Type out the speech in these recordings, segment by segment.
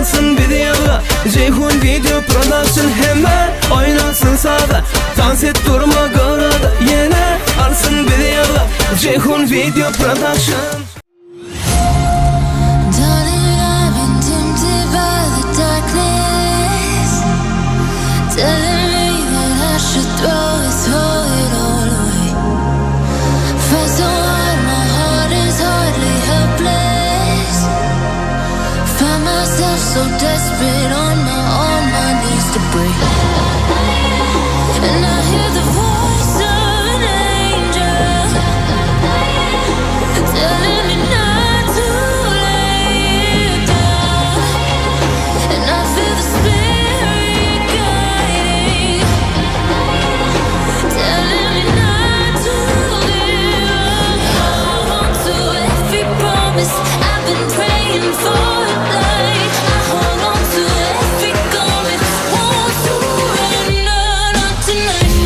Alsyn bizi ýaga Jeýhun Video Production Hemme oýnasyn saza Tans et durma gyrada Ýene alsyn bizi ýaga Jeýhun Video Production. Darling, I've been tempted by the darkness, telling me that I should throw it, throw it all away. Fight so hard, my heart is hardly helpless. Find myself so desperate on my on my knees to break. And I hear the voice of an angel telling me not to lay it down. And I feel the spirit guiding, telling me not to give up. Hold on to every promise I've been praying for a light. I hold on to every garment, won't surrender, not tonight.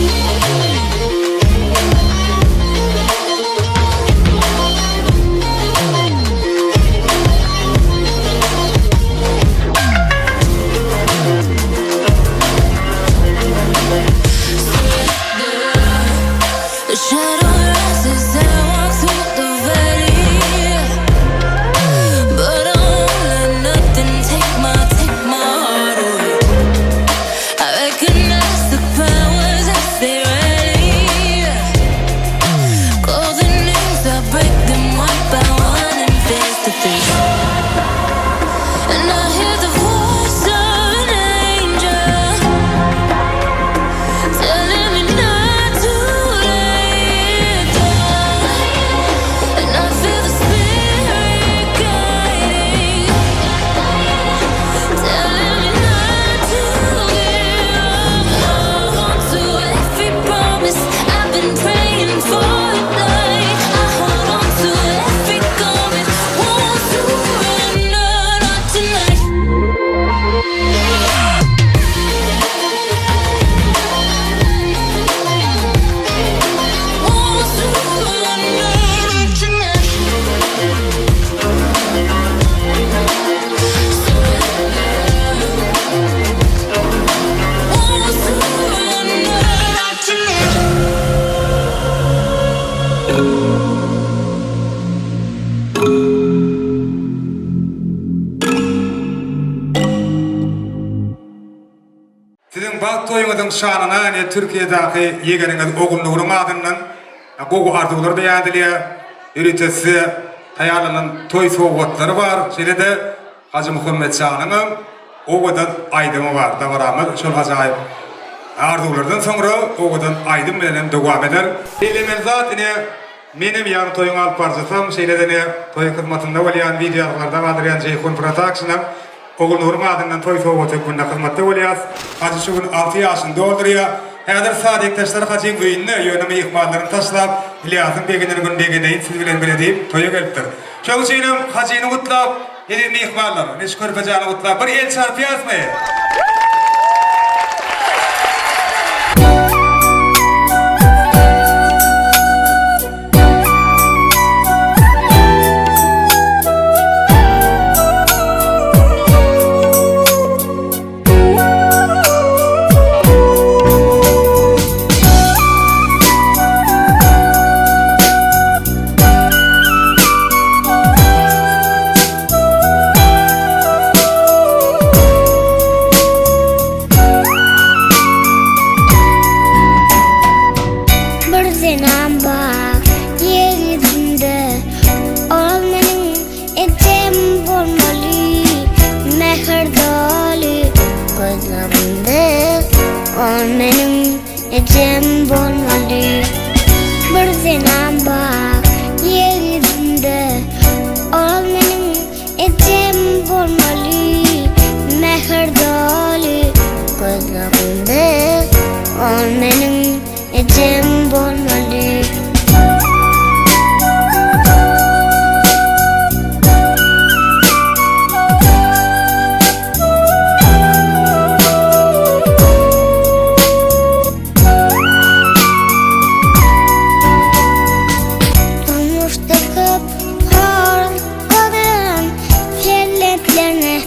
The shadow rises and I walk through the valley, but I won't let nothing take my take my heart away. I recognize the powers as they rally. Call the names, I break them one by one and face to face. And I hear the voice of an angel telling me not to lay it down. And I feel the spirit guiding, telling me not to give up. Hold on to every promise I've been praying for a light. I hold on to every garment, won't surrender, not tonight. Won't surrender, not tonight. Won't surrender, not tonight. Siziň bagt toýuňyzyň şanyna ine Türkiýedäki ýegeniňiz Ogulnuryň adyndan gowy arzuwlar beýan edilýär. Ýörite size taýýarlanan toý sowgatlary bar. Şeýle-de Hajy Muhammetjanyňam owadan aýdymy bar. Dabaramyz şol ajaýyp arzuwlardan soňra owadan aýdym bilen hem dowam eder. Bellemeli zat ine menem ýagny toýuň alyp baryjysam, şeýle-de ine toýuň hyzmatynda bolýan, wideo ýazgylarda galdyrýan Jeýhun Production-am Ogulnuryň adyndan toý sowgaty hökmünde hyzmatda bolýas. Hajy şu gün alty ýaşyny doldurýar. Häzir sadikdaşlary Hajyň öýünde, ýöne myhmanlaryny taşlap, Ylýasyň begenen gün begeneýin siz bilen bile diýip, toýa gelipdir. Şoň üçinem Hajyny gutlap, eziz myhmanlar, ine şu körpejäni gutlap, bir el çarpýasmy? Bir zenan bar ýer ýüzünde, Ol meniň ejem bolmaly. Mähir doly gözlerinde, Ol meniň ejem bolmaly. Bir zenan bar ýer ýüzünde, Ol meniň ejem bolmaly. Mähir doly gözlerinde, Ol meniň ejem bolmaly. Durmuşda köp horluk gören, Kelleklerine.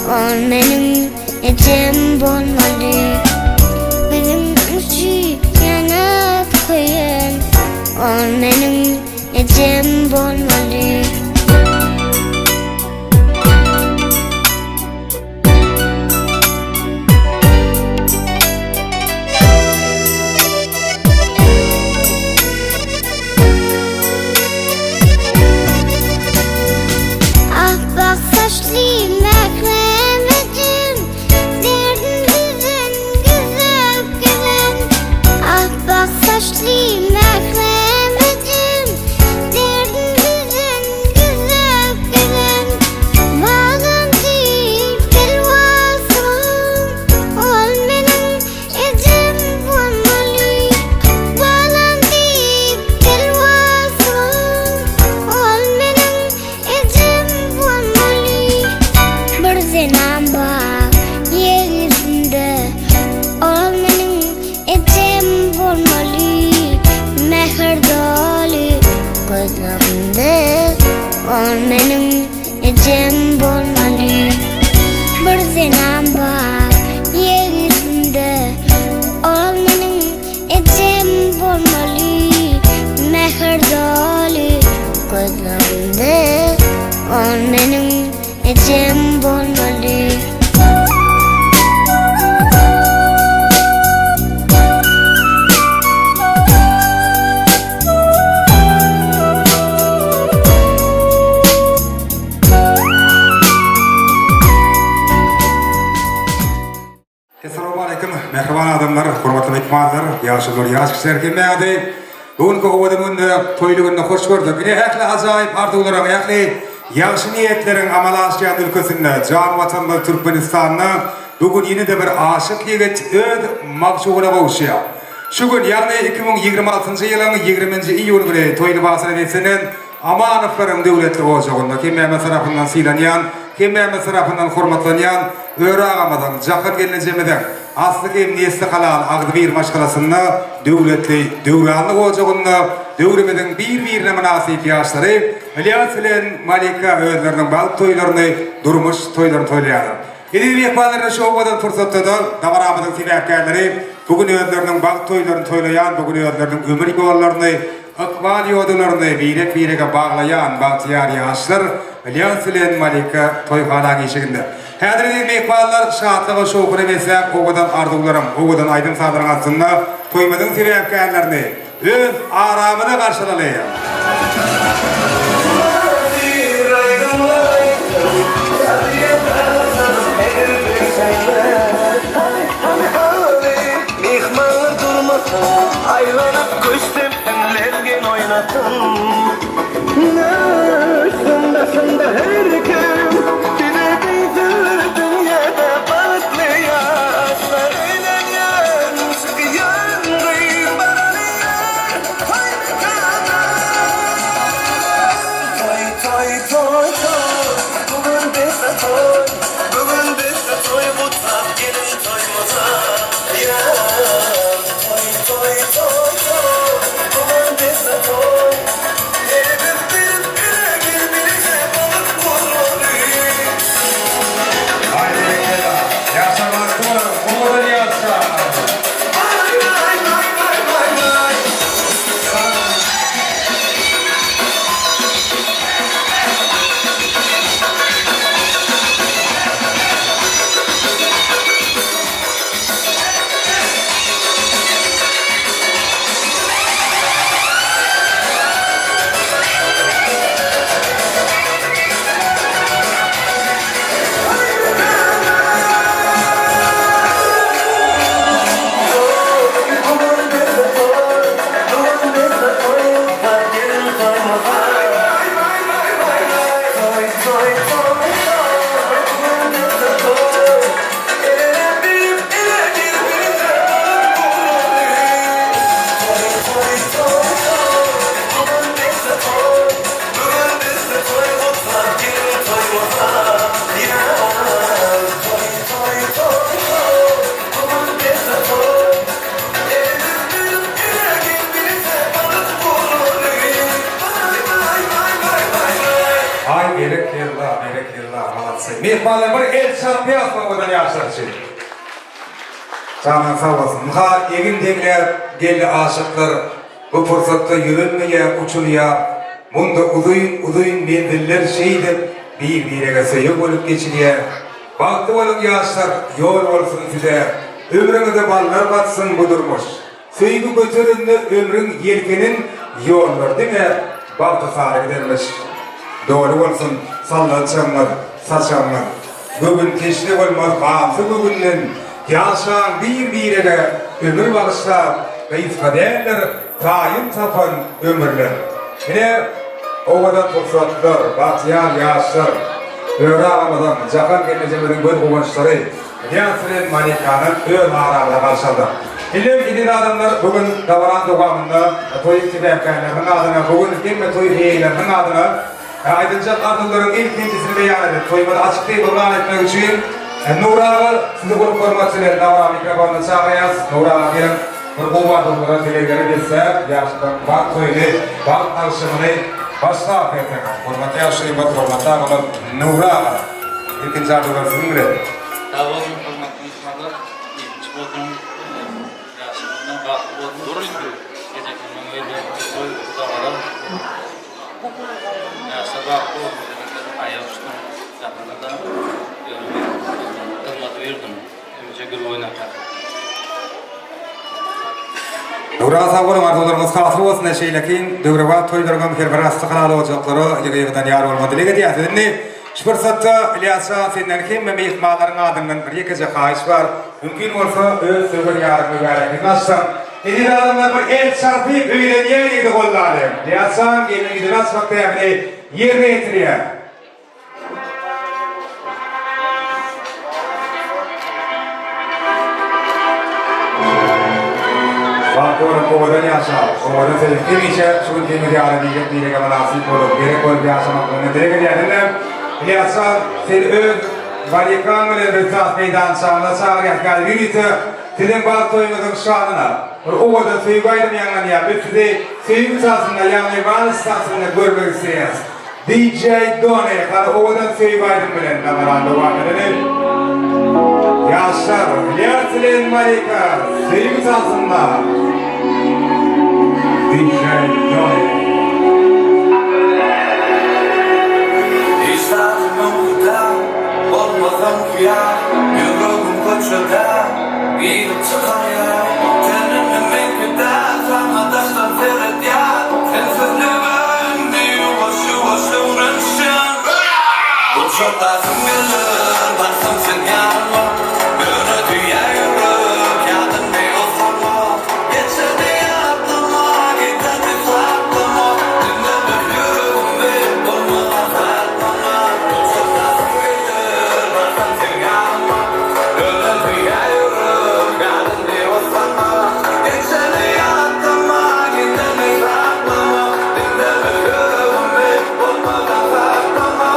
Ol meniň ejem bolmaly. Biziň üçin ýanyp köýen. Ol meniň ejem bolmaly. Akbak saçly mährem ejem, Derdin bizden gizläp gezen. Akbak saçly mährem ejem, Derdin bizden gizläp gezen. Balam diýip telwasym, Ol meniň Ejem bolmaly balam diýip telwasym Ol meniň ejem bolmaly. Bir zenan bar ýer ýüzünde Ol meniň ejem bolmaly. Mähir doly gözlerinde Ol meniň Ejem bolmaly bir zenan bar ýer ýüzünde Ol meniň ejem bolmaly Mähir doly gözlerinde Ol meniň ejem bolmaly. Essalawmaleýkim, mähriban adamlar, hormatly myhmanlar, ýaşulular, ýaş kişiler hemmäňizi bu günki owadan günde, toýly günde hoş gördük. Ine ähli ajaýyp arzuwlaryň, ähli ýagşy niýetleriň amala aşýan ülkesinde, jan Watanymyz Türkmenistanda bu gün ýene-de bir aşyk ýigit öz magşugyna gowuşýar. Şu gün, ýagny 2026-njy ýylyň ýigriminji iýun güni toý lybasyna beslenen Amanowlaryň döwletli ojagynda hemmämiz tarapyndan sylanýan, hemmämiz tarapyndan hormatlanýan Öre agamyzyň, Jahan gelnejemiziň asly hem nesli halal agzybir maşgalasynda döwletli, döwranly ojagynda döwrümiziň bir-birine mynasyp ýaşlary Ylýas bilen Malika özleriniň bagt toýlaryny, durmuş toýlaryny toýlaýarlar. Eziz myhmanlar şu owadan pursatda-da dabaramyzyň sebäpkärleri bu gün özleriniň bagt toýlaryny toýlaýan, bu gün özleriniň ömür ýollaryny, ykbal ýodalaryny birek-birege baglaýan bagtyýar ýaşlar Ylýas bilen Malika toýhanaň işiginde. Häzir eziz myhmanlar şatlyga şowhuna besläp owadan arzuwlaryň, owadan aýdym-sazlaryň astynda toýumyzyň sebäpkärlerini öz aramyza garşylaly. Haýdy berekella! Ýaşlar bagtly boluň, owadan ýaşlar! Myhmanlar bir el çarpýas owadan ýaşlar üçin. Janyň sag bolsun. Ynha egin deňläp geldi aşyklar. Bu pursatda ýörelmeýär, uçulýar. Munda uzyn-uzyn menziller şeýdip bir-birege söýeg bolup geçilýär. Bagtly boluň ýaşlar, ýol bolsun size. Ömrüňize ballar batsyn bu durmuş. Söýgi göterende ömrüň ýelkenin ýollar diňe bagta sary gidermiş. Doly bolsun sallançagyňyz, saçagyňyz. Göwün teşne bolmaz gamsy göwünden. Ýaşaň bir-birege ömür bagyşlap, gysga däldir taýyn tapan ömürler. Ine, owadan pursatlar, bagtyýar ýaşlar, Öre agamyzyň, Jahan gelnejemiziň göz guwançlary. Ylýas bilen Malikany öz aramyza garşy aldyk. Indem eziz adamlar bu gün dabaranyň dowamynda toýuň sebäpkärleriniň adyna, bu gün hemme toý eýeleriniň adyna aýdyljak arzuwlaryň ilkinjisini beýan edip, toýumyzy açyk diýip yglan etmek üçin Nury aga sizi uly hormat bilen dabara mikrofonyna çagyrýas. Nury aga geliň bir gowy arzuwlara dilegleri besläp, ýaşlaryň bagt toýuny, bagt agşamyny başlap berseňiz. Hormatly ýaşulymyz, hormatly agamyz Nury aga ilkinji arzuwlar siziň bilen. Sag boluň hormatly myhmanlar, ilçi bolsun, ýagşy bolsun, bagtly bolsun. Ejekimiň öýünde toý dabara. Ýaşlar bagtly bolsun, ejeklerim aýak uçdum, ýakynda-da ýöne men hyzmat buýurdym, hemişe gül oýnatýar. Nura sag boluň arzuwlaryňyz hasyl bolsun şeýlekin döwrebap toýlaryňam her bir asly halal ojaklara ýygy-ýygydan ýar bolmagyny dileg edýäs. Indi Şu pursatda Ylýas jan senden hemme myhmanlaryň adyndan bir ýekeje haýyş bar. Mümkin bolsa öz söwer ýaryň mübärekligini açsaň. Eziz adamlar bir el çarpyp öýlenýän ýigidi goldalyň. Ylýas jan gelniň ýüzüni açmak däbini ýerine ýetirýär. Bagtly bolup owadan ýaşap, owadan söýüp hemişe şu gün seniň ýaly birek-birege mynasyp bolup, gerek bolup ýaşamaklygyňy dileg edýän. Indi Ylýas jan, seni öz Malikaň bilen biz tans meýdançaňyza çagyrýas. Häzir ýörite siziň bagt toýuňyzyň şanyna bir owadan söýgi aýdymy ýaňlanýar. Biz sizi söýgi tansynda, ýagny wals tansynda görmek isleýäris. DJ Doni hany owadan söýgi aýdym bilen dabarany dowam edeli. Ýaşlar Ylýas bilen Malika söýgi tansynda. DJ Doni. Hiç zadym ýokdy-da, bolmasam hyýal, Ýüregim köçede, girip çykarýar. Tenini meňki däl, saňa daşdan seredýär. Sensizlige indi ýuwaş-ýuwaş öwrenişýän. Gujaklasym geler, barsam seň ýanyňa. Ýöne düýä ýürek ýadyny ozgama. Geçeni ýatlama, gideni saklama. Diňleme ýüregimi, bolmasa saklama. Gujaklasym geler, barsam seň ýanyňa. Ýöne düýä ýürek ýadyny ozgama. Geçeni ýatlama, gideni saklama. Diňleme ýüregimi, bolmasa saklama.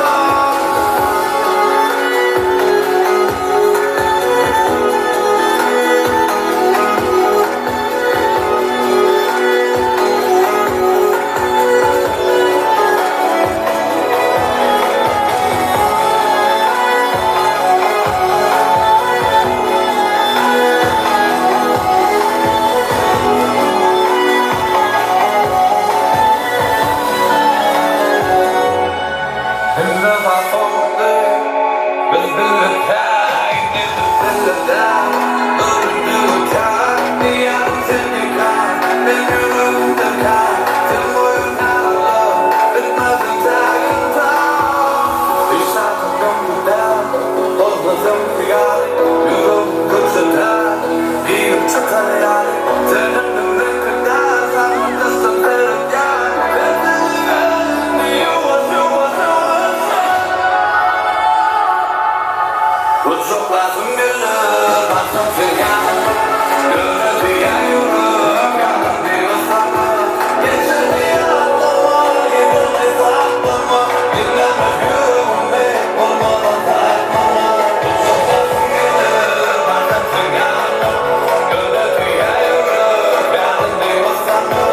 Hemme zat gowudy, biz birlikde, indi biz birlikde. Göründügi kär, diýýärin seni kär, Men ýüregimde kär, sen goýun ýaly, Bitmezin tägin tag. Hiç zatym ýokdy däl, bolmasam hyýal, Ýüregim köçede, girip çykar ýaly, Sen indi meňki däl, saňa daşdan seredýän, Sensizlige indi ýuwaş-ýuwaş öwrenşen. Gujaklasym geler, barsam seň ýanyňa, Ýöne söýýän ýürek ýadyň diýmez saňa. Geçeni ýatlama, gideni saklama, Diňleme ýüregimi, bolmadan saklama. Gujaklasym geler, barsam seň ýanyňa, Ýöne söýýän ýürek ýadyň diýmez saňa.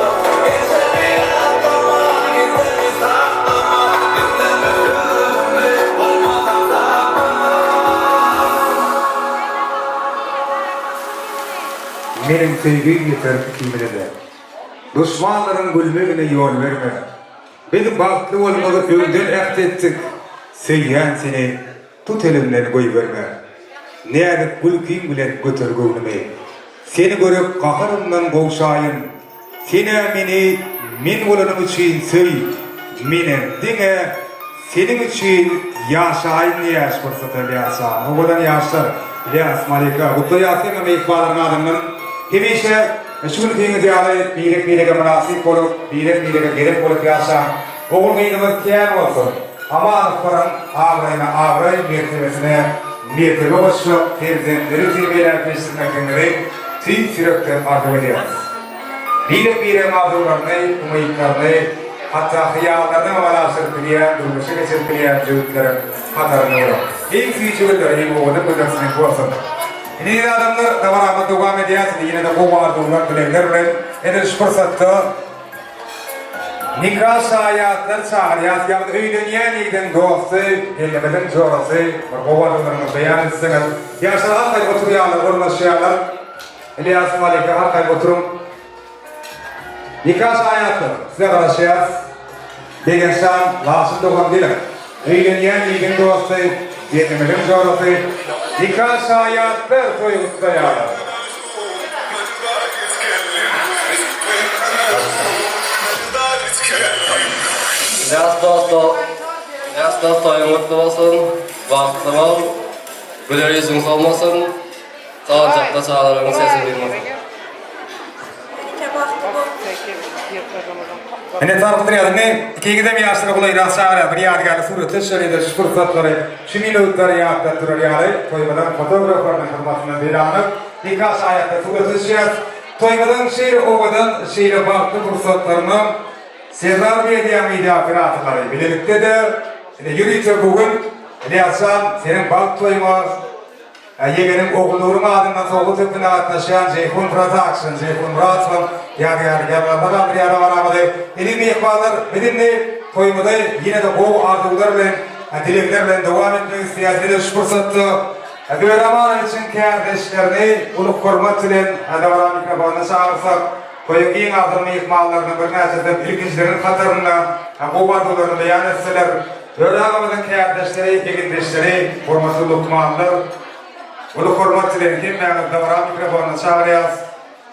Geçeni ýatlama, gideni saklama, Diňleme ýüregimi, bolmadan saklama. meniň söýgim ýeter ikimize-de. Duşmanlaryň gülmegine ýol berme. Biz bagtly bolmagy öňden äht etdik, Söýýän seni, tut elimden goýberme. Näzik gülkiň bilen göter göwnümi. Seni görüp gaharymdan gowşaýyn. Sen-ä meni men bolanym üçin söý, menem diňe seniň üçin ýaşaýyn diýýär şu pursatda Ylýas jan. Owadan ýaşlar, Ylýas, Malika, gutlaýas hemme myhmanlaryň adyndan. Hemişe şu günkiňiz ýaly birek-birege mynasyp bolup, birek-birege gerek bolup ýaşaň. Ogul-gyzyňyz kän bolsun. Amanowlaryň abraýyna abraý, mertebesine mertebe goşjak perzentleri terbiýeläp ýetişdirmekligiňizi tüýs ýürekden arzuw edýäris. Birek-biregiň arzuwlaryny, umytlaryny, hatda hyýallaryny amala aşyryp bilýän, durmuşa geçirip bilýän jöhitleriň hatarynda boluň. Iň süýji günler, iň owadan günler siziňki bolsun! Indi eziz adamlar, dabaramyz dowam edýär, sizi ýene-de gowy arzuwlar, dilegler bilen edil şu pursatda Nika şaýatlar çagyrýas, ýagny öýlenýän ýigidiň dosty, gelnimiziň jorasy, bir gowy arzuwlaryňyzy beýan etseňiz. Ýaşlar arkaýyn oturýarlar, ornaşýarlar. Ylýas, Malika arkaýyn oturyň. Nika şaýatlar, size garaşýas. Begençjan, Laçyn dogan geliň. Öýlenýän ýigidiň dosty, gelnimiziň jorasy. Nika şaýatlar toýy gutlaýarlar. Ýaş dost Ýaş dost toýuň gutly bolsun, bagtly bol, güler ýüzüň solmasyn, sagjakda çagalaryň sesini duýmasyn. Ine sargytdyr ýaly indi ikiňizem ýaşlara golaýrak çagyrýar bir ýadygärlik surata düşeli-de şu pursatlary şu minutlary ýatlap durar ýaly toýumyzyň fotograflarynyň hyzmatyndan peýdalanyp nika şaýatlar surata düşýäs. Toýumyzyň şeýle owadan şeýle bagtly pursatlarynyň Serdar Media media operatorlary bilelikde-de ine ýörite bu gün Ylýasjan seniň bagt toýuňa Ýegeniň Ogulnuryň adyndan sowgat hökmünde gatnaşýan Jeýhun Production, Jeýhun Muratowyň ýadygärlik ýazgylarynda galdyrýar dabaramyzy. Eziz myhmanlar, biz indi toýumyzy ýene-de gowy arzuwlar bilen, dilegler bilen dowam etmek isleýäris. Edil şu pursatda Zöhre Amanowiçiň kärdeşlerini uly hormat bilen dabara mikrofonyna çagyrsak, toýuň iň asyl myhmanlarynyň birnäçesem ilkinjileriň hatarynda gowy arzuwlaryny beýan etseler, Öre agamyzyň kärdeşleri, egindeşleri, hormatly lukmanlar, uly hormat bilen hemmäňizi dabara mikrofonyna çagyrýarys.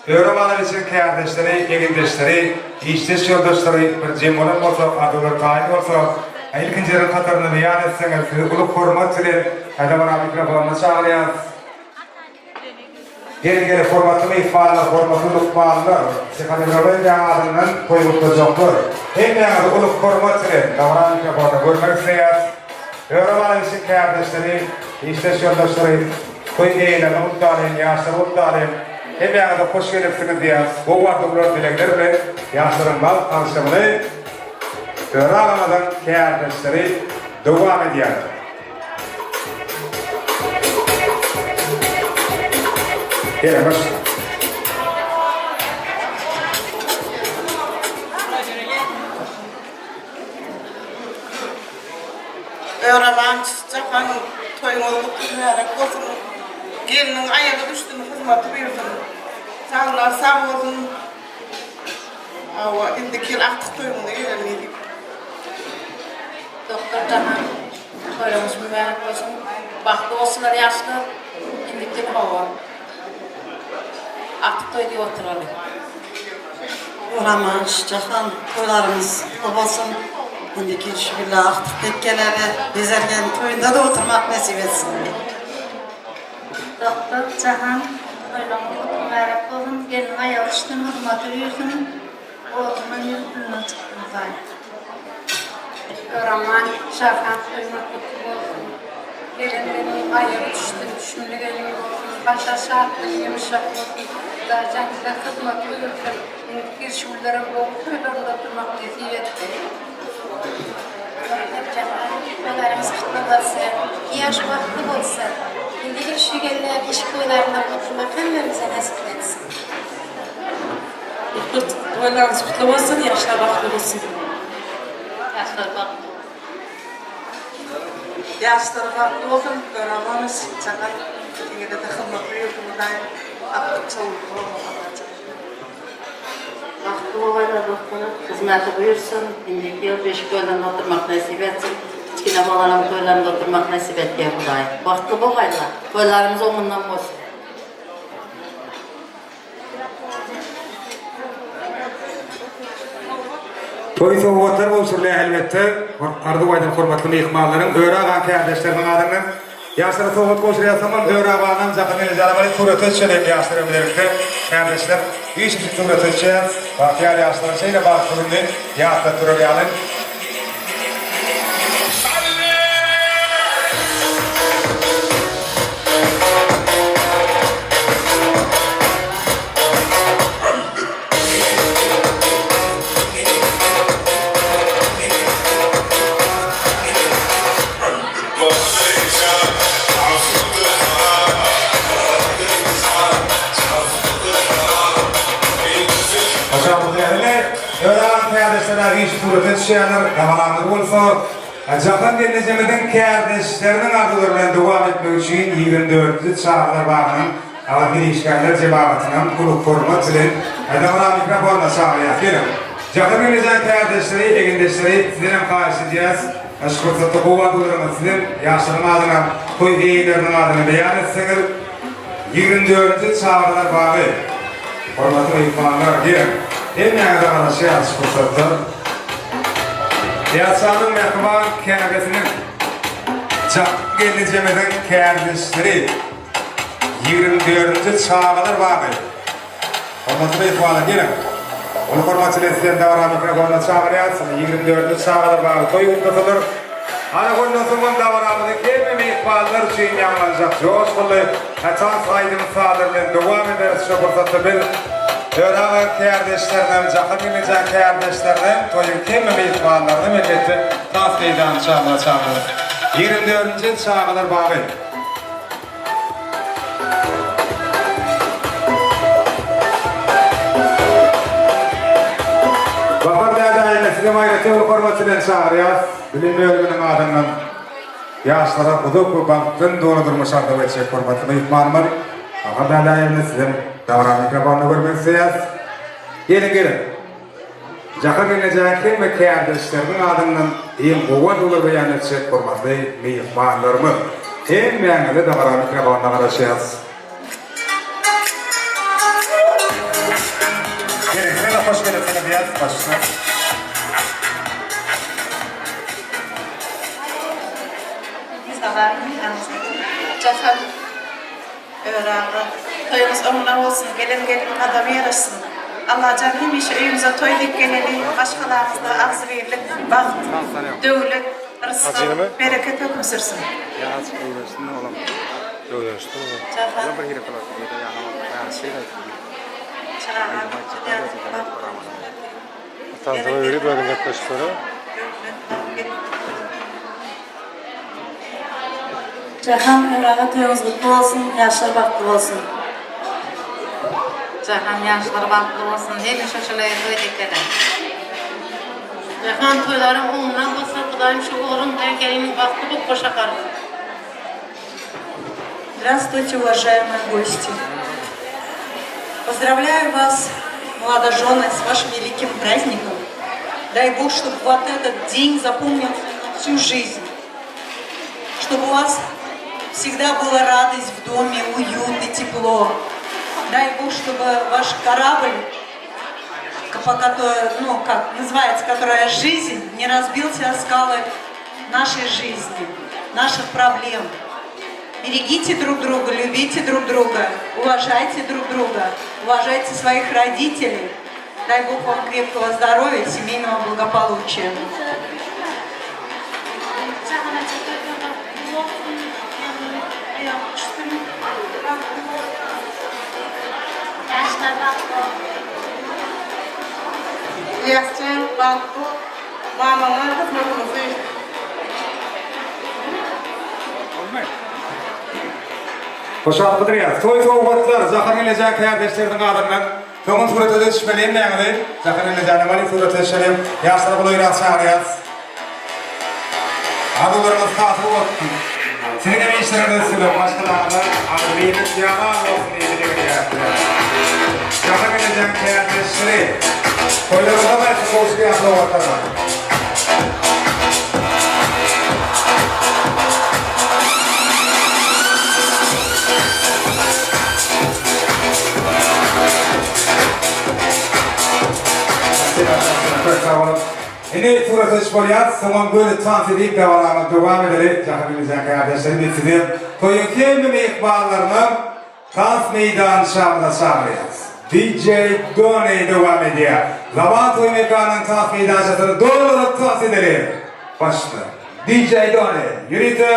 Öre Manowiçiň kärdeşleri, egindeşleri, işdeş ýoldaşlary bir jem bolan bolsak, arzuwlar taýyn bolsa, ilkinjileriň hatarynda beýan etseňiz, sizi uly hormat bilen dabara mikrofonyna çagyrýarys. Geliň geliň hormatly myhmanlar, hormatly lukmanlar, psihonevrologiýaň adyndan toý gutlajaklar. Hemmäňizi uly hormat bilen dabara mikrofonda görmek isleýäris. Öre Manowiçiň kärdeşleri, işdeş ýoldaşlary, toý eýelerini gutlalyň, ýaşlary gutlalyň. Hemmäňize hoş gelipsiňiz diýýäris. Gowy arzuwlar, dilegler bilen ýaşlaryň bagt agşamyny Öre agamyzyň kärdeşleri dowam edýärler. Geliň başla. Öwraman Jahan toýuňyz gutly mübärek bolsun. Gelniň aýagy düşsün hyzmaty buýursun. Saglar sag bolsun. Hawa indiki ýyl agtyk toýuňyza geleli nesip. Doktor Jahan toýuňyz mübärek bolsun. Bagtly bolsunlar ýaşlar. Indiki ýyl hawa. Agtyk toý diýip oturaly. Roman Jahan toýlaryňyz gutly bolsun. Indiki ýyl şu bile agtyk dek geleli. Bezergen toýunda-da oturmak nesip etsin. Doktor Jahan toýlaryňyz gutly mübärek bolsun. Gelniň aýagy düşsün, hyzmaty buýursyn. Odundan ýüz pulundan çykdym zaý. Roman Jahan toýuňyz gutly bolsun. Gelen gelniň aýagy düşsün, düşümli gelin bolsun, başa şatlyk, ýumşak bolsun. Hudaýjan size hyzmat buýursyn. Indiki ýyl şu günlerem gowy toýlarynda oturmak nesip etsin. Doktor Jahan toýlaryňyz gutly bolsun. Ýaş bagtly bolsun. Indi ýyl şu gelýän eşik toýlarynda oturmak hemmämize nesip etsin. Toýlaryňyz gutly bolsun, ýaşlar bagtly bolsun. Ýaşlar bagtly bolsun. Ýaşlar bagtly bolsun, Ramon Jahan ikiňizede hyzmatly ýurduňyz daýym. Agtyk-çowlukly bolmak Allajan. Bagtly bolaylar dostlar. Hyzmaty buýursyn. Indiki ýyl beşik toýlarynda oturmak nesip etsin. Kiçgine balalam toýlarynda oturmak nesip etgeý Hudaý. Bagtly bolaylar. Toýlarymyz oňundan bolsun. Toý sowgatlar gowşurylýar elbetde. Arzuw aýdan hormatly myhmanlaryň, Öre agaň kärdeşleriniň adyndan ýaşlara sowgat gowşurýar. Soňam Öre aganam Jahan Ejejana baryp surata düşeliň ýaşlar bilen birlikde kärdeşler üýşüşip surata düşýär. Bagtyýar ýaşlaryň şeýle bagtly gününi ýatlap durar ýaly. Surata düşýärler, gabalanlar bolsa Jahan gelnejemiziň kärdeşleriniň arzuwlary bilen dowam etmek üçin 24-nji çagalar bagynyň Agyr işgärler jemagatynam uly hormat bilen dabara mikrofonyna çagyrýas. Geliň, Jahan gelnejäň kärdeşleri, egindeşleri sizdenem haýyş edýäs, şu pursatda gowy arzuwlaryňyzy sizem ýaşlaryň adyna, toý eýeleriniň adyna beýan etseňiz. 24-nji çagalar bagy. Hormatly myhmanlar, geliň, hemmäňize garaşýas şu pursatda. Ýaşanyň mähriban käbesiniň, Jahan gelnejemiziň kärdeşleri. 24-nji çagalar bagy. Hormatly myhmanlar, geliň. Uly hormat bilen sizleri dabara mikrofonyna çagyrýarys. 24-nji çagalar bagy toý gutlasalar. Ana ondan soň hem dabaramyzy hemme myhmanlar üçin ýaňlanjak joşgunly tans aýdym-sazlar bilen dowam ederis. Şu pursatda biz Öre aga kärdeşlerinem, Jahan gelneje kärdeşlerinem, toýuň hemme myhmanlaryny elbetde tans meýdançamyza çagyrýarys. 24-nji çagalar bagy. Bahar dädäýewe sizem aýratyn uly hormat bilen çagyrýas. Bilim bölüminiň adyndan ýaşlara uzak we bagtdan doly durmuş arzuw etjek hormatly myhmanymyz Bahar dädäýewni sizem dabara mikrofonyna görmek isleýäs. Geliň geliň. Jahan gelnejäň hemme kärdeşleriniň adyndan iň gowy arzuwlar beýan etjek hormatly myhmanlarymyz! Hemmäňize dabara mikrofonyna garaşýas. Geliň size hoş gelipsiňiz diýýäs başda. Salam Jahan. Öwez aga, toýuňyz oňuna bolsun, gelen gelin gadamy ýaraşsyn. Allajan hemişe öýüňize toý dek geleli, maşgalaňyzda agzybirlik, bagt, döwlet, rysgal, bereket höküm sürsün. Jahan Öwez aga toýuňyz gutly bolsun, ýaşlar bagtly bolsun. Jahan ýaşlar bagtly bolsun hemişe şuleý toý dikele. Jahan toýlaryň oňuna bolsun Hudaýym şu ogluň bilen geliniň bagtly bolup goşa garsyn. Здравствуйте, уважаемые гости! Поздравляю вас, молодожены, с вашим великим праздником. Дай Бог, чтобы вот этот день запомнился на всю жизнь. Чтобы у вас всегда была радость в доме, уют и тепло. Дай Бог, чтобы ваш корабль, по которой, ну, как называется, которая жизнь, не разбился о скалы нашей жизни, наших проблем. Берегите друг друга, любите друг друга, уважайте друг друга, уважайте своих родителей. Дай Бог вам крепкого здоровья, семейного благополучия. Jahan eje toýuňyz gutly bolsun. Aýagy düşsün. Bagtly bol. Ýaşlar bagtly bolsun. Ylýasjan bagtly bol. Mamaňa hyzmatymyzy. Hoşal gydyrýas. Toý sowgatlar Jahan gelnejäň kärdeşleriniň adyndan. Soňam surata düşmeli hemmäňizi. Jahan gelnejäni baryp surata düşeliň. Ýaşlary golaýrak çagyrýas. Arzuwlaryňyz hasyl bolsun. Siziň hem işleriňiz üstünlik, maşgalaňyza agzybirlik ýaman bolsun diýip dileg edýäris. kärdeşleri. Toýlarymyza mähir gowuşýan sowgatlardan. Köp sag boluň. Indi surata düşüp bolýar, soňam göni tans edip dabaramyzy dowam edeli. Jahan Bilmejan kärdeşleri biz sizi toýuň hemme myhmanlaryny tans meýdançamyza çagyrýarys. DJ Doni dowam edýär. Zaman toý mekanynyň tans meýdançasyny dolduryp tans edeli. Başla. DJ Doni ýörite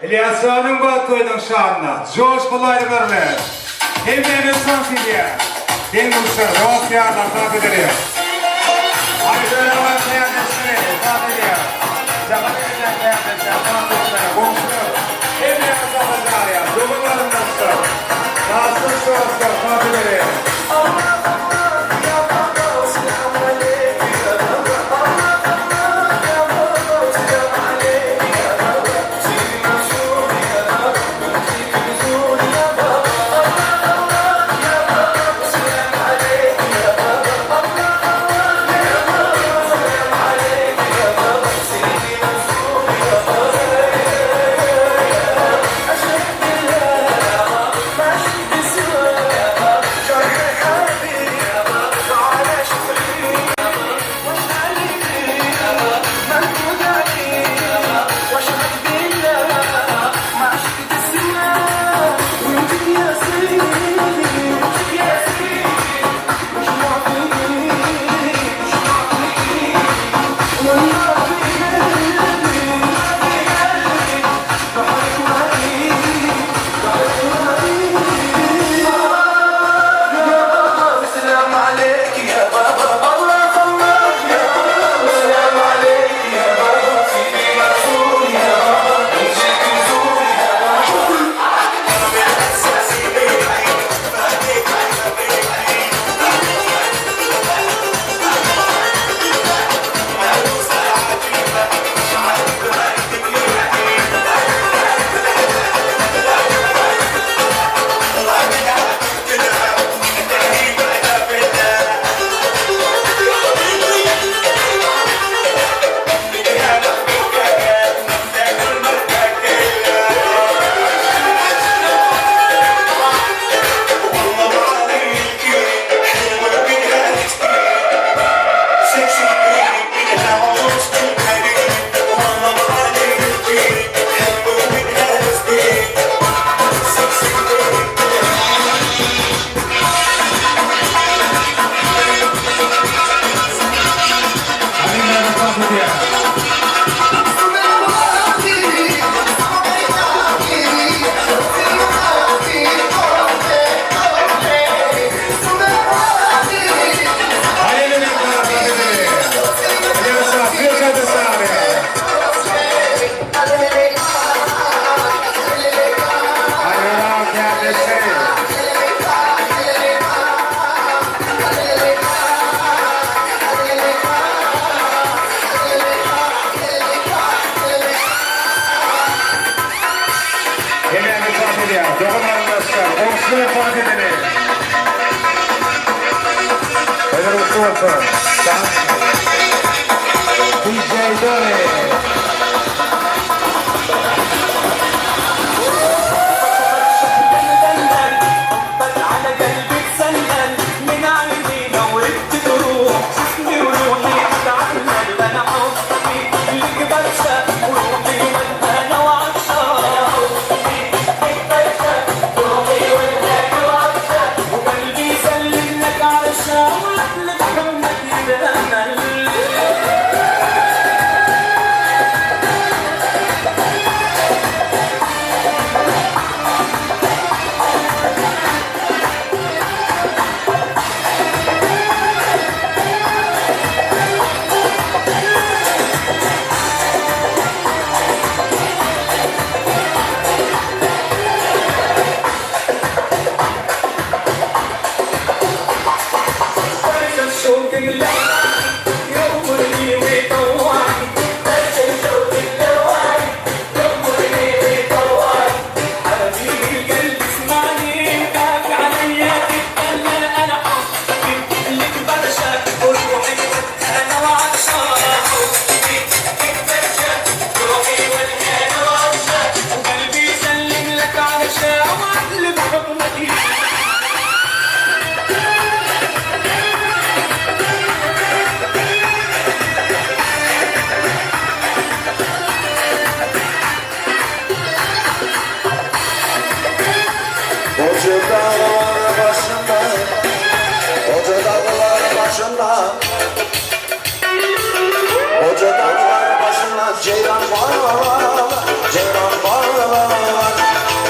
Ylýas janyň bagt toýunyň şanyna joşguly aýdymlar bilen hemmämiz tans edýär. Deň-duşlar, dost-ýarlar tans edeli. Aýdymlaryň kärdeşleri tans edýär. Jahan edýän kärdeşler, tans etmäge, goňşular hemmämiz tansa çagyrýar. Dogan-garyndaşlar, daşdaş dostlar tans edeli. Goja daglar başynda, Goja daglar başynda, Goja daglar başynda Jeýran bar, Jeýran bar,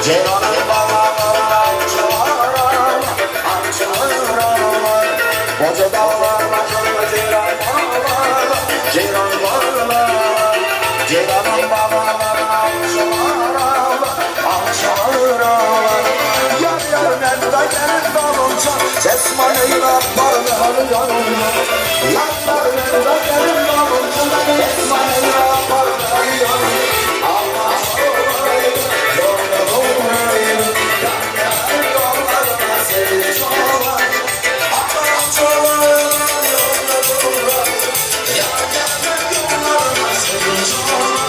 Jeýranyň balalaryn awçy bar, Awçy bar. Goja daglar başynda Jeýran bar, Jeýran bar, Jeýranyň balalaryn awçy bar, Awçy bar. Ýar ýar men-de gelin dalynça, Esman eýläp barmaly ýanynda. Ýar ýar men-de gelin dalynça, Esman eýläp barmaly ýanynda. Almaç bolaýyn, ýolda duraýyn, Ýar ýar ýollaryna sevinç olaýyn. Almaç bolaýyn, ýolda duraýyn, Ýar ýar ýollaryna sevinç olaýyn.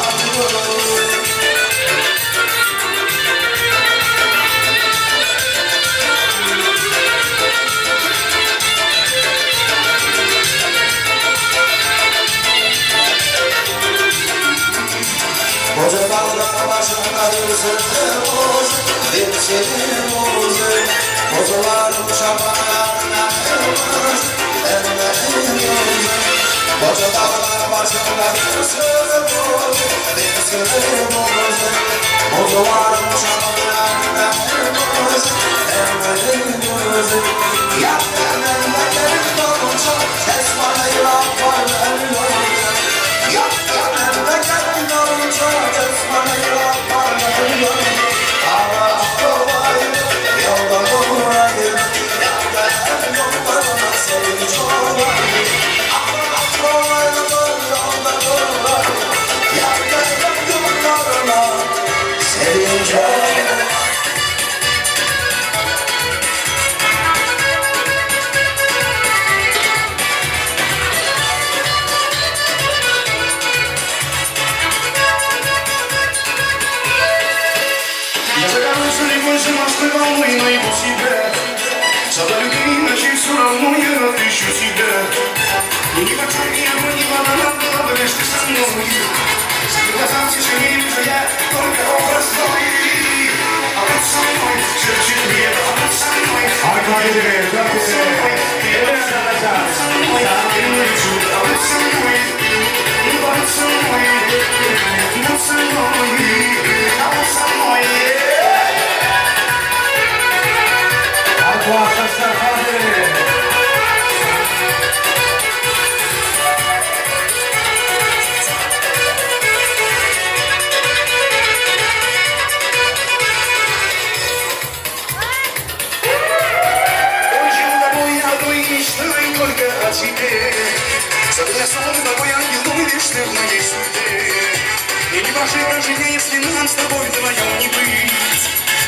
Goja daglar başynda bir sürü boz, bir sürü boz. Gojalaryň çaparlaryna elmez, elmez. Goja daglar başynda bir sürü boz, bir sürü boz. Gojalaryň çaparlaryna elmez, elmez. Ýar ýar gelin dolunça, esman eýläp barmaly ýolunça. Ýar ýar gelin dolunça, esman eýläp barmaly ýolunça. Agaç bolaýyn, ýolda duraýyn, Ýar ýar ýollaryna sevinç olaýyn. Agaç bolaýyn, ýolda duraýyn, Ýar ýar ýollaryna sevinç olaýyn. Я заканчиваю больше Москвы волны найду себя. Сада любви ночей все равно я отыщу себя. И ни почем ни огонь, ни вода нам была бы лишь ты со мной. В глазам тишине вижу я только образ твой. А будь со мной, шепчет небо, а будь со мной. Arka geceleri, dört geceleri. Evet arkadaşlar. Ты мое чудо, а будь со мной. Будь со мной, будь со мной, а будь со мной. Arkadaşlar hadi. Ой, жил тобой, одной мечтой только о тебе. Забыл сон тобой, ангел, лишь ты в моей судьбе. И не прожить даже дня, если нам с тобой вдвоем не быть.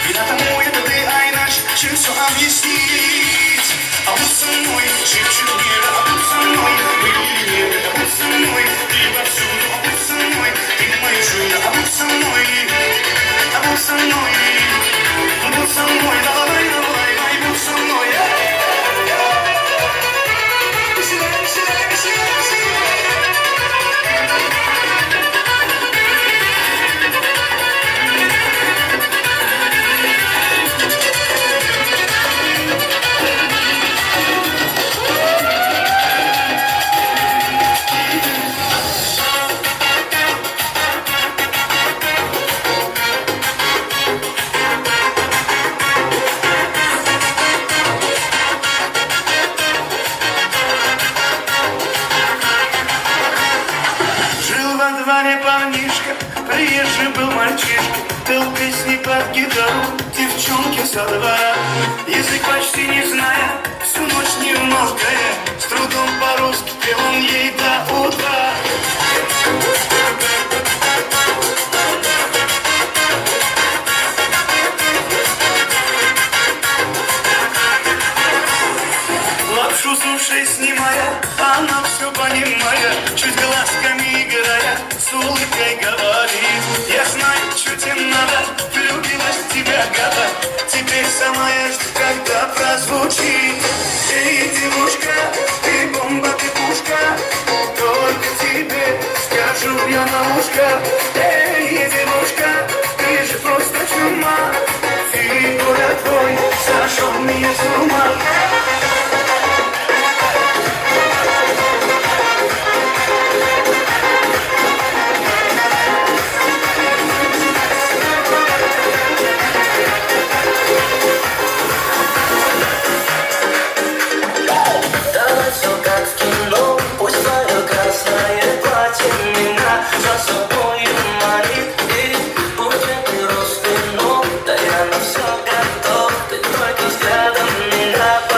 Вина тому это ты, а иначе чем все объяснить? А будь со мной, шепчет небо, а будь со мной, был или нет, а будь со мной, ты повсюду, а будь со мной, ты мое чудо, а будь со мной, а будь со мной, будь со мной, давай, давай, давай, будь со мной. Жил во дворе парнишка, приезжий был мальчишка, Пел песни под гитару девчонки со двора. Язык почти не зная, всю ночь не умолкая, С трудом по-русски пел он ей до утра. Лапшу с ушей снимая, она все понимая, Чуть глазками играя, с улыбкой говорит. Я знаю, что тебе надо, влюбилась в тебя, гада, Теперь сама я жду, когда прозвучит. Эй, девушка, ты бомба, ты пушка, Только тебе скажу я на ушко. Эй, девушка, ты же просто чума, Фигура твой. меня с ума. Давай все как в кино, пусть твое красное платье меня за собою манит И букеты роз вино, да я на все готов, ты только взглядом меня.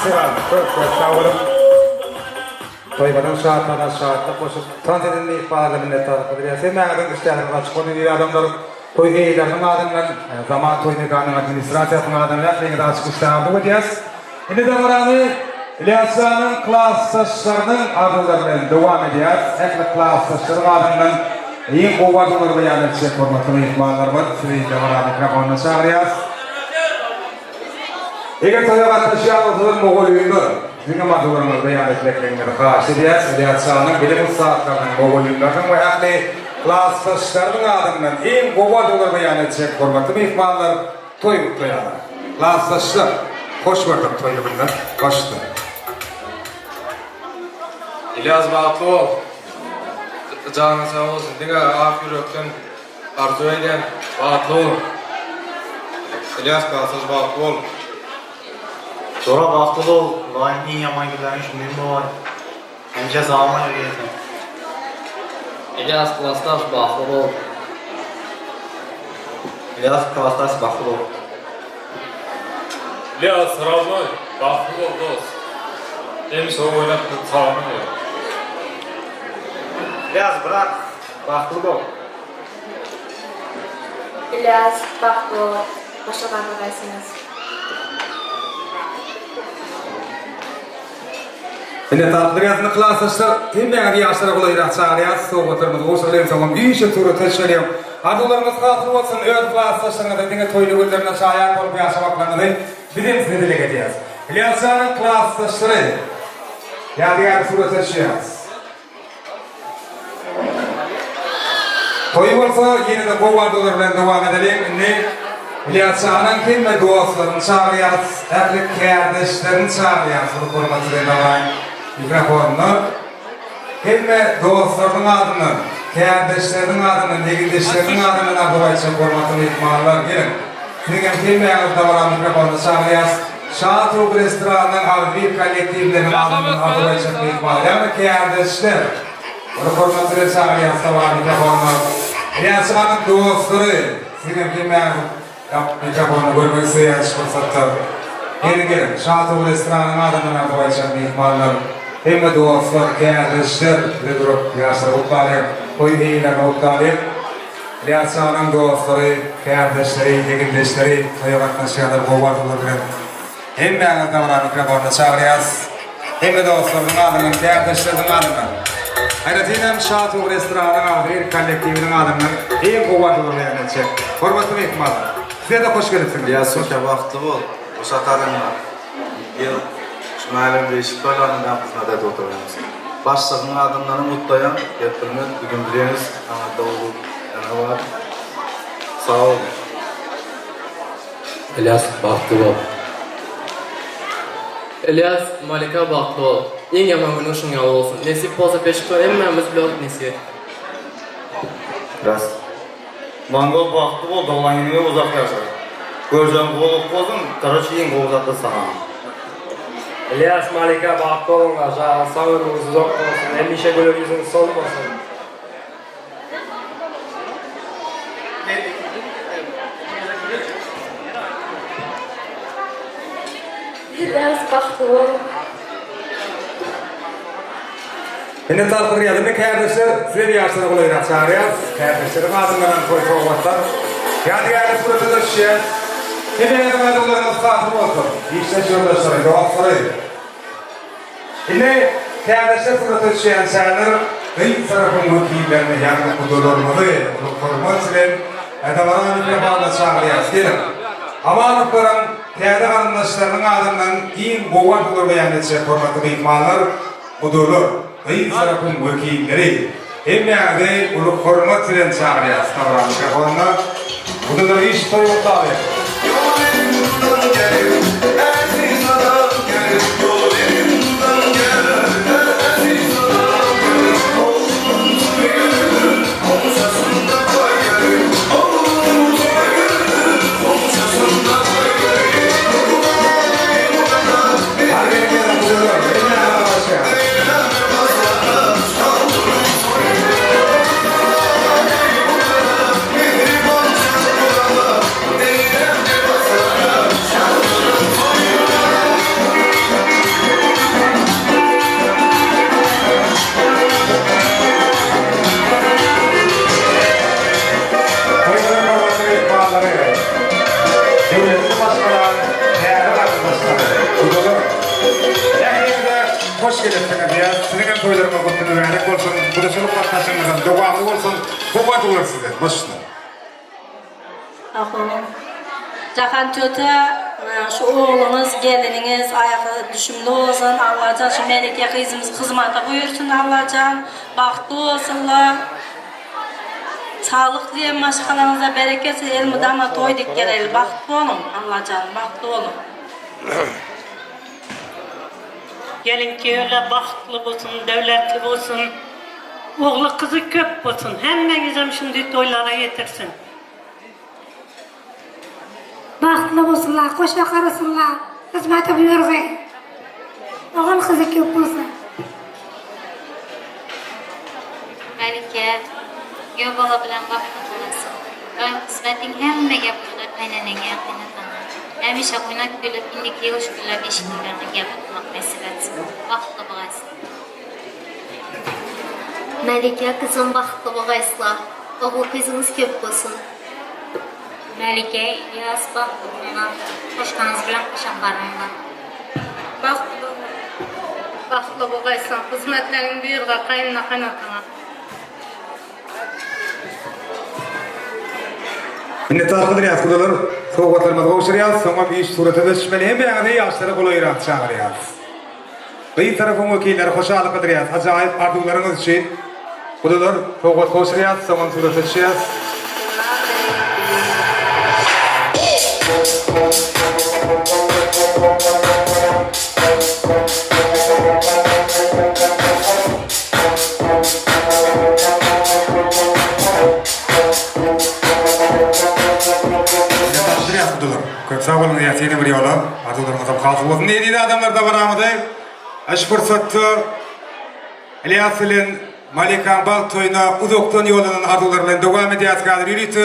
Sag köp köp sag boluň. Toýbadan şatlanan şatlyk goşup, tans eden myhmanlara minnetdarlyk bildirýäris. Hemmäňiziň işdäňiz açyk bolsun eziz adamlar. Toý eýeleriniň adyndan, Zaman toý mekanynyň administrasiýasynyň adyndan ähliňize açyk işdä arzuw edýäris. Indi dabarany Ylýasjanyň klasdaşlarynyň arzuwlary bilen dowam edýäris. Ähli klasdaşlaryň adyndan iň gowy arzuwlary beýan etjek hormatly myhmanlarymyz sizi dabara mikrofonyna çagyrýarys. Eger toýa gatnaşýan bolsalar mugallymlar, siziň hem arzuwlaryňyzy beýan etmekligiňizi haýyş edýäris. Ylýasjanyň bilim ussatlarynyň, mugallymlarynyň we ähli klasdaşlarynyň adyndan iň gowy arzuwlary beýan etjek hormatly myhmanlar toý gutlaýarlar. Klasdaşlar, hoş gördük toýly günler başda. Ylýas bagtly bol. Janyň sag bolsun. Diňe ak ýürekden Arzuw edýän bagtly bol. Ylýas Galsaç bagtly bol. Jora bagtly bol Hudaýyň iň ýaman günleriň şunden bolar. Hemişe sag ýörgeýsin. Ylýas klasdaş bagtly bol. Ylýas klasdaş bagtly bol. Ylýas rodnoý bagtly bol dos. Hemişe oýnap dur sagmy bol. Ylýas brat Bagtly bol. Ilyas bagtly bol. Goşa garragaýsyňyz. Minnetdarlyk ýazyn klasdaşlar hemmäňizi ýaşlara golaýrak çagyrýas sowgatlarymyzy gowşuralyň soňam üýşüp surata düşeliň arzuwlaryňyz hasyl bolsun öz klasdaşlaryňyza diňe toýly günlerine şaýat bolup ýaşamaklaryňyzy bizem size dileg edýäs Ylýasjanyň klasdaşlary ýadygärlik surata düşýäs. Toýy bolsa ýene-de gowy arzuwlar bilen dowam edeliň. Indi Ylýasjanyň hemme dostlaryny çagyrýarys, ähli kärdeşlerini çagyrýarys uly hormat bilen dagaý mikrofonyna. Hemme dostlarynyň adyndan, kärdeşleriniň adyndan, egindeşleriniň adyndan arzuw aýtjak hormatly myhmanlar, geliň. Siziň hem hemmäňizi dabara mikrofonyna çagyrýarys. Şa Towuk restoranynyň agzybir kollektiwleriniň adyndan arzuw aýtjak myhman, ýagny kärdeşler. Uly hormat bilen çagyrýarys dabara mikrofonyna. Ylýasjanyň dostlary, siziň hem hemmäňizi mikrofonda görmek isleýäris şu pursatda. Geliň, geliň, Şa Towuk restoranynyň adyndan arzuw aýtjak myhmanlar, hemme dostlar, kärdeşler bile durup ýaşlary gutlalyň, toý eýelerini gutlalyň. Ylýasjanyň dostlary, kärdeşleri, egindeşleri, toýa gatnaşýanlar gowy arzuwlar bilen hemmäňizi dabara mikrofonyna çagyrýarys. Hemme dostlarynyň adyndan, kärdeşleriniň adyndan, aýratynam Şa-Tug restoranyň agzybir kollektiwiniň adyndan iň gowy arzuwlary beýan etjek. Hormatly myhmanlar, size-de hoş gelipsiňiz. Ylýas köke bagtly bol. Goşa garyňa. Ýyl şu mälem beýşik toýlarynda hyzmat edip oturýarys. Başlygyň adyndanam gutlaýan, gep bilmez, bu gün bilýäňiz, aňyrda uly ýana bar. Sag boluň. Ylýas bagtly bol. Ylýas Malika bagtly bol. Iň ýaman günüň şuň ýaly bolsun. Nesip bolsa beşik toý hemmämiz bile bolup nesip et. Ras. Mongol bagtly bol doglan günüňe uzak ýaşa. Görjegiň gowluk bolsun, karoçe iň gowy zatlar saňa. Ylýas Malika bagtly boluňlar janyňyz sag ömrüňiz uzak bolsun hemişe güler ýüzüňiz solmasyn. Ylýas bagtly bol. Indi tabşyrýas. Indi kärdeşler size ýaşlara golaýrak çagyrýas. Kärdeşleriň adyndanam toý sowgatlar. Ýadygärlik surata düşýäs. Hemmäňiziň arzuwlaryňyz hasyl bolsun. Işdeş ýoldaşlary, dostlary. Indi kärdeşler surata düşýänçäler gyz tarapyň wekillerini, ýagny gudalarymyzy uly hormat bilen dabara mikrofonyna çagyrýas. Geliň. Amanowlaryň täze garyndaşlarynyň adyndan iň gowy arzuwlary beýan etjek hormatly myhmanlar Gudalar, gyz tarapyň wekilleri, hemmäňizi uly hormat bilen çagyrýas dabara mikrofonyna. Gudalar iş toý gutlaly. Hoş gelipsiňiz diýýäs. Siziň hem toýlaryňyz gutly mübärek bolsun. Gudaçylyk gatnaşygyňyzam dowamly bolsun. Gowy arzuwlar size. Baş üstüne. Ahun. Jahan töte şu ogluňyz geliniňiz aýagy düşümli bolsun Allajan şu Melike gyzymyz hyzmata buýursun Allajan bagtly bolsunlar saglyk diýen maşgalaňyza bereket elmydama toý dik geleli bagtly boluň Allajan bagtly boluň. Gelin kiyöwler bagtly bolsun döwletli bolsun ogly kyzy köp bolsun hemmeňizem şunday toýlara ýetirsin. Bagtly bolsunlar goşa garasynlar hyzmata buýurgy ogul gyzy köp bolsun. Melike, giýew bala bilen bagtly bolasyn. Doýum kysmetiň hemme gepinde kaýneneňe, kaýnataňa hemişe oýnap gülüp indiki ýuwaş günler eşiklerine gelip oturmak nesip etsin. Bagtly bogaýsyn. Melike gyzym bagtly bogaýsla. Ogul gyzyňyz köp bolsun. Melike Ylýas bagtly boluna hoşganyz bilen hoşaklarymda. Bagtly bol. Bagtly bogaýsyn. Hyzmatleriň buýurga kaýnyna kaýnataňa. Minnetdar gydyrýas gudalar sowgatlarymyzy gowşurýas soňam iş surata düşmeli hemmäňizi ýaşlara golaýrak çagyrýas. Gyz tarapyň wekilleri hoşallyk bildirýäs ajaýyp arzuwlaryňyz üçin. Gudalar sowgat gowşurýas soňam surata düşýäs. Minnetdar gudalar. Köp sag boluň ýene bir ýola arzuwlaryňyzam hasyl bolsun. Eziz adamlar dabaramyzy şu pursatda Ylýas bilen Malikaň bagt toýuna uzakdan ýollanan arzuwlar bilen dowam edýäris. Häzir ýörite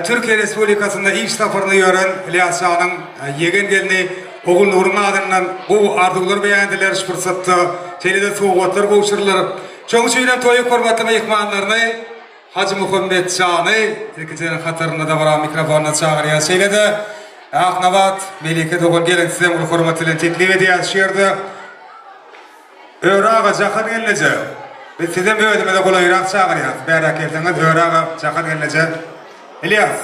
Türkiýe Respublikasynda iş saparynda ýören Ylýas janyň ýegen gelni Ogulnuryň adyndan gowy arzuwlar beýan ediler şu pursatda. Şeýle-de sowgatlar gowşurylar. Şonuň üçin hem toýuň hormatly myhmanlaryny Hajy Muhammet jany ilkinjileriň hatarynda dabara mikrofonyna çagyrýar. Şeýle-de Aknabat Melike dogan gelin sizem uly hormat bilen teklip edýäris şu ýerde. Öre aga Jahan gelneje biz sizem özümize golaýrak çagyrýarys. Bäräk gelseňiz Öre aga Jahan gelneje Ylýas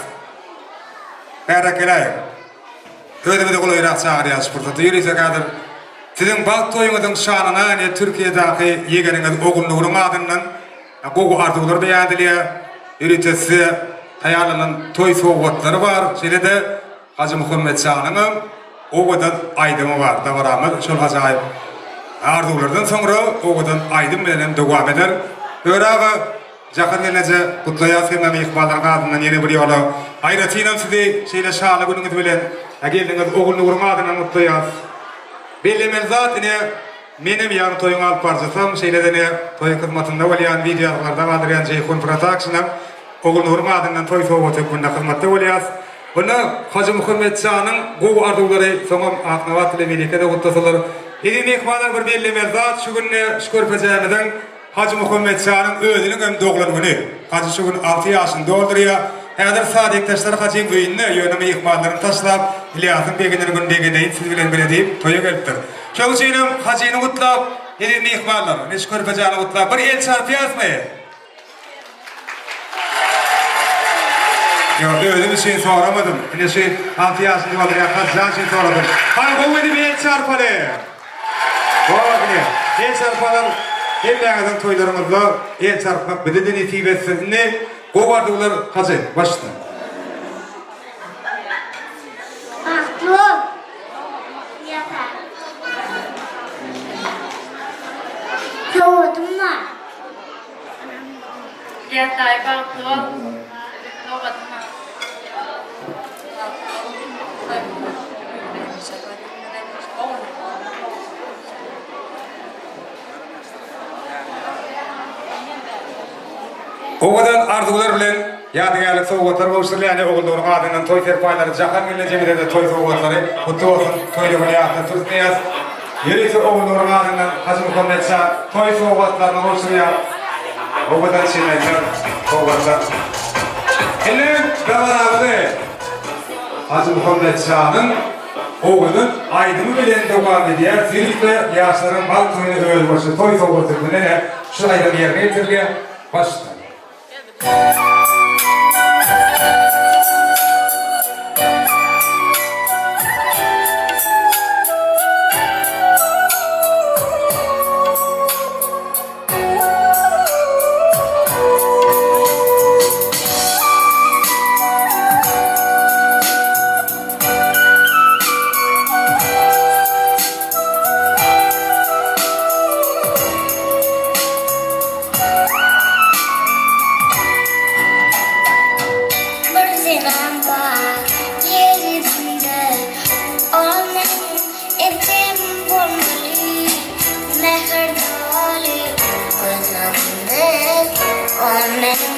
bäräk geläýiň. Özümize golaýrak çagyrýarys şu pursatda. Ýörite häzir siziň bagt toýuňyzyň şanyna ine Türkiýedäki ýegeniňiz Ogulnuryň adyndan Gowy arzuwlar beýan edilýär. Ýörite size taýýarlanan toý sowgatlary bar. Şeýle-de Hajy Muhammetjanyňam owadan aýdymy bar. Dabaramyz şol ajaýyp arzuwlardan soňra owadan aýdym bilen hem dowam eder. Öre aga, Jahan gelneje gutlaýas hemme myhmanlaryň adyndan ýene bir ýola. Aýratynam sizi şeýle şanly günüňiz bilen geldiňiz Ogulnuruň adyndan gutlaýas. Bellemeli zat ine Menem ýagny toýuň alyp baryjysam, şeýle-de ine toýuň hyzmatynda bolýan, wideo ýazgylarda galdyrýan Jeýhun Production-am Ogulnuryň adyndan toý sowgaty hökmünde hyzmatda bolýas. Onda Hajy Muhammetjanyň gowy arzuwlary soňam Aknabat bilen Melike-de gutlasalar. Eziz myhmanlar bir bellemeli zat şu günde şu körpejämiziň Hajy Muhammetjanyň özüniň hem doglan güni. Hajy şu gün alty ýaşyny doldurýar. Häzir sadikdaşlary Hajyň öýünde, ýöne myhmanlaryny taşlap, Ylýasyň begenen gün begeneýin siz bilen bile diýip, toýa gelipdir. Şonuň üçinem Hajyny gutlap, eziz myhmanlar, ine şu körpejäni gutlap, bir el çarpýasmy? Ýok, özüm üçin soramadym. Ine şu alty ýaşyny doldurýan Hajyjan üçin soradym. Hany gowy edip el çarpaly! Bor ine, el çarpalar hemmäňiziň toýlaryňyzda el çarpmak bize-de nesip etsin. Indi gowy arzuwlar Hajy, baş üstüne. Bagtly bol. Ýasar. Sowadym bar. Ýasar bagtly bol. Sowadym bar. Owadan arzuwlar bilen ýadygärlik sowgatlar gowşurylýar. Ine, Ogulnuryň adyndan toý serpaýlary, Jahan gelnejemize-de toý sowgatlary gutly bolsun! Toýly güni ýatda tutmaýas. Ýörite Ogulnuryň adyndan Hajy Muhammet şa toý sowgatlaryny gowşurýar. Owadan çemenler, sowgatlar. Ine, dabaramyzy Hajy Muhammet şanyň. Owadan aýdymy bilen dowam edýär. Ýörite ýaşlaryň bagt toýuna özboluşly toý sowgaty hökmünde şu aýdym ýerine ýetirilýär. Başda. Bir zenan bar ýer ýüzünde, Ol meniň ejem bolmaly. Mähir doly gözlerinde, Ol meniň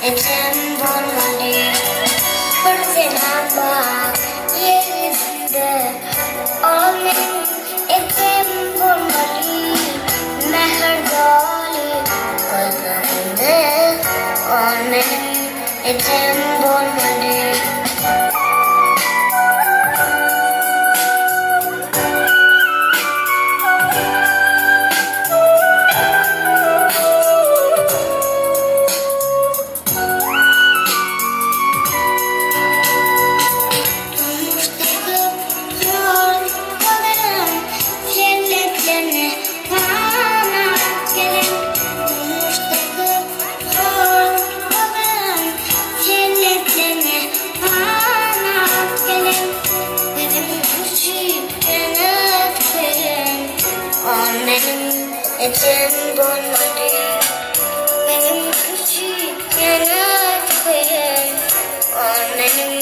ejem bolmaly. Bir zenan bar ýer ýüzünde, Ol meniň ejem bolmaly. Mähir doly gözlerinde, Ol meniň ejem bolmaly. Durmuşda köp ýol Selleklene ganat gelen. Durmuşda köp ýol Selleklene ganat gelen. Biziň üçin ýanyp söýen, Ol meniň ejem bolmaly. Biziň üçin ýanyp söýen, Ol meniň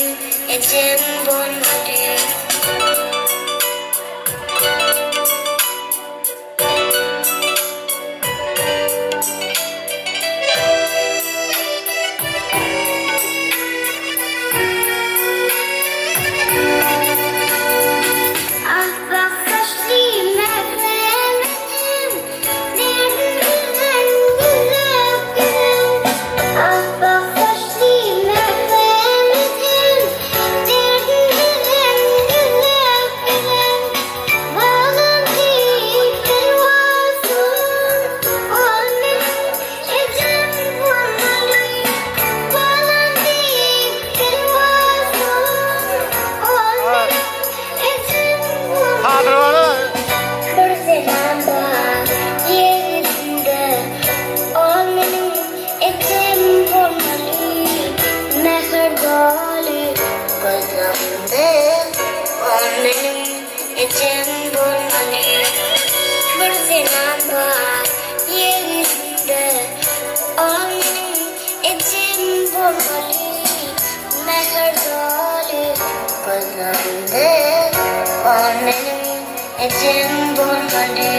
ejem bolmaly. Akbak saçly mährem ejem, Derdim bilmän gülüp gezen. Akbak saçly mährem ejem, Derdim bilmän gülüp gezen. Balam diýip bir bolsun, Ol meniň ejem bolmaly. Balam diýip bir bolsun, Ol meniň ejem bolmaly. Bir zenan bar ýer ýüzünde, Ol meniň ejem bolmaly. Mähir doly gözlerinde, Ol meniň ejem bolmaly. Bir zenan bar ýer ýüzünde, Ol meniň ejem bolmaly. Mähir doly gözlerinde, Ol meniň ejem bolmaly.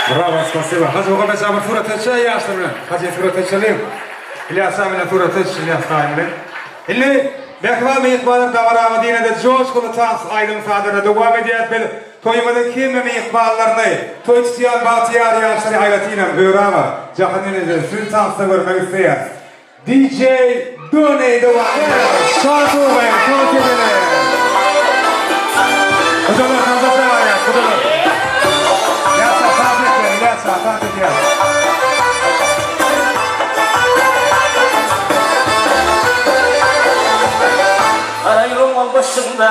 Bravo, spasibo. Hajy Muhammet Şamir surata düşýär ýaşlar bilen. Hajy surata düşeliň. Ilýas aga bilen surata düş, Ilýas daýym bilen. Indi mähriban myhmanlar dabaramyz ýene-de joşgunly tans aýdym-sazlarda dowam edýär. Biz toýumyzyň hemme myhmanlaryny, toý tutýan bagtyýar ýaşlary aýratynam Öri aga, Jahan ene-de sizi tansda görmek isleýäris. DJ Doni dowam edýär. Şat bolmaýyn, tans edeli. Gudalar tansa çagyrýas, gudalar. Ýaşlar tans etmeli, ýaşlar tans edýär. Gara ýylyň ol başynda,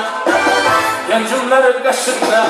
Ýanjymlar el gaşynda.